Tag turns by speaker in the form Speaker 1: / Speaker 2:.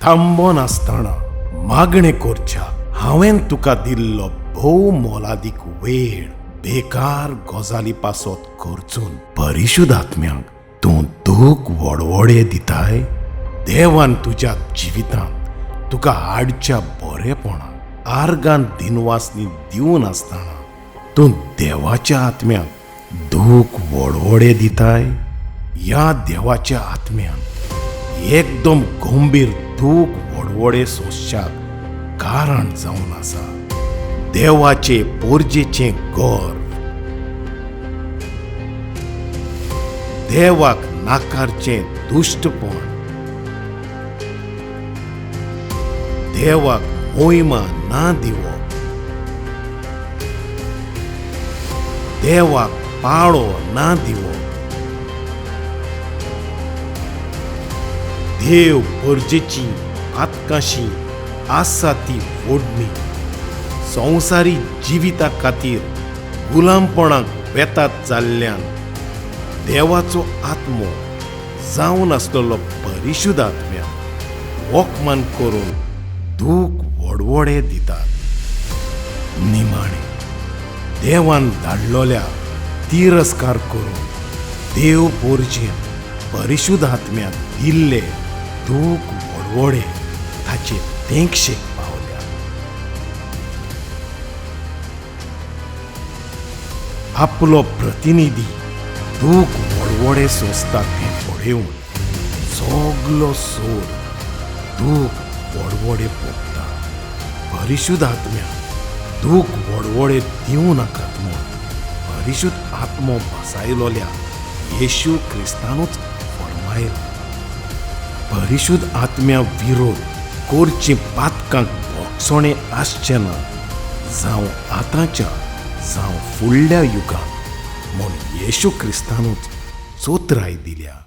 Speaker 1: थांबनासतना मागणें करच्या हांवें तुका दिल्लो भोव मोलादीक वेळ बेकार गजाली पासत खर्चून परिशुद्ध आत्म्याक तूं दूख वडवडे दिताय. देवान तुज्या जिवितांत तुका हाडच्या बरेपणाक आर्गान दिनवासनी दिवन आसतना तूं देवाच्या आत्म्याक दूख वडवडे दिताय. ह्या देवाच्या आत्म्यान एकदम गंभीर दूख वडवडे सोंसच्याक कारण जावन आसा. देवाचे पोरजेचें गर्व, देवाक नाकारचें दुश्टपण, देवाक मोहिमा ना दिवप, देवाक पाळो ना दिवप, देव परजेची आतकाशी आसा ती ओडणी, संवसारी जिविता खातीर गुलामपणाक वेतात जाल्ल्यान देवाचो आत्मो जावन आसलेलो परिशुद्ध आत्म्या वखमान करून दूख वडवडे दितात. निमाणे देवान धाडलोल्या तिरस्कार करून देव पोरजेन परिशुद्ध आत्म्याक दिल्ले दूख वडवडे ताचे तेंगशेक पावल्या. आपलो प्रतिनिधी दूख वडवडे सोंसता तें पळोवन सगलो सोर दूख वडवडे भोगता. परिशुद्ध आत्म्याक दूख वडवडे दिवं नाकात म्हूण परिशुद्ध आत्मो बसायलोल्या येशू क्रिस्तानूच फर्मायला. परिशुद्ध आत्म्या विरोध करची पातकांक भोगसणें आसचें ना, जावं आतांच्या जावं फुडल्या युगांत म्हूण येशू क्रिस्तानूच चोत्राय दिल्या.